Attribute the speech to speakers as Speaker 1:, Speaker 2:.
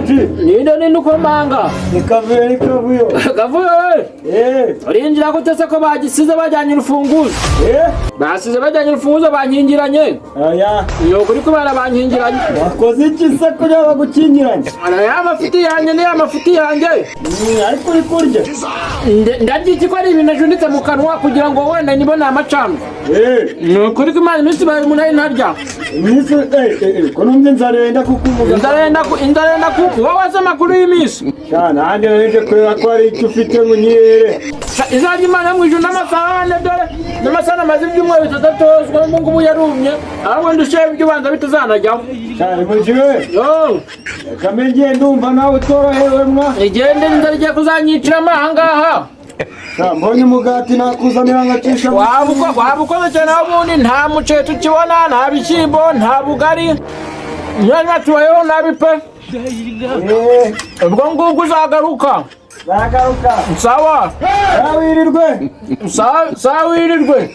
Speaker 1: Muji.
Speaker 2: Ninde, ninde ukomanga?
Speaker 1: Ni Kavuyo, ni Kavuyo.
Speaker 2: Kavuyo we!
Speaker 1: Eh.
Speaker 2: Urinjira gute se ko bagisize bajyanye urufunguzo?
Speaker 1: Eh.
Speaker 2: Basize bajyanye urufunguzo, bankingiranye.
Speaker 1: Aya.
Speaker 2: Ni ukuri kubera bankingiranye.
Speaker 1: Wakoze iki se kugira bagukingiranye?
Speaker 2: Ya mafuti yanjye, ni ya mafuti yanjye.
Speaker 1: Ariko uri kurya.
Speaker 2: Ndarya iki ko ari ibintu najunditse mu kanwa kugira ngo wenda nibone amacandwe?
Speaker 1: Eh.
Speaker 2: Ni ukuri ko Imana, iminsi ibaye 8 ntarya.
Speaker 1: Iminsi, ko numva inzara yenda kukuvuga.
Speaker 2: Inzara yenda ku wowe se, amakuru y'iminsi?
Speaker 1: Sha, nanjye naje kureba ko hari icyo ufite ngo unyere.
Speaker 2: Sha, izajya Imana yo mu ijuru, n'amasahane dore n'amasahane amaze ibyumweru 3 atozwa, n'ubu ngubu yarumye, ahubwo ndusheho ibyo ubanza bitazanajyaho.
Speaker 1: Sha, ni muji we.
Speaker 2: Yo.
Speaker 1: Reka mbe ngiye, ndumva nawe utorohewe mwa.
Speaker 2: Igende, inzara igiye kuzanyiciramo ahangaha.
Speaker 1: Sha, mbonye umugati nakuzanira ngacisha.
Speaker 2: Waba ukoze cyane, aho ubundi nta muceri tukibona, nta bishyimbo, nta bugari, nyanya, tubayeho nabi pe.
Speaker 1: Eh.
Speaker 2: Ubwo ngubwo uzagaruka.
Speaker 1: Nagaruka.
Speaker 2: Sawa.
Speaker 1: Sawa, wirirwe.
Speaker 2: Sawa sawa, wirirwe.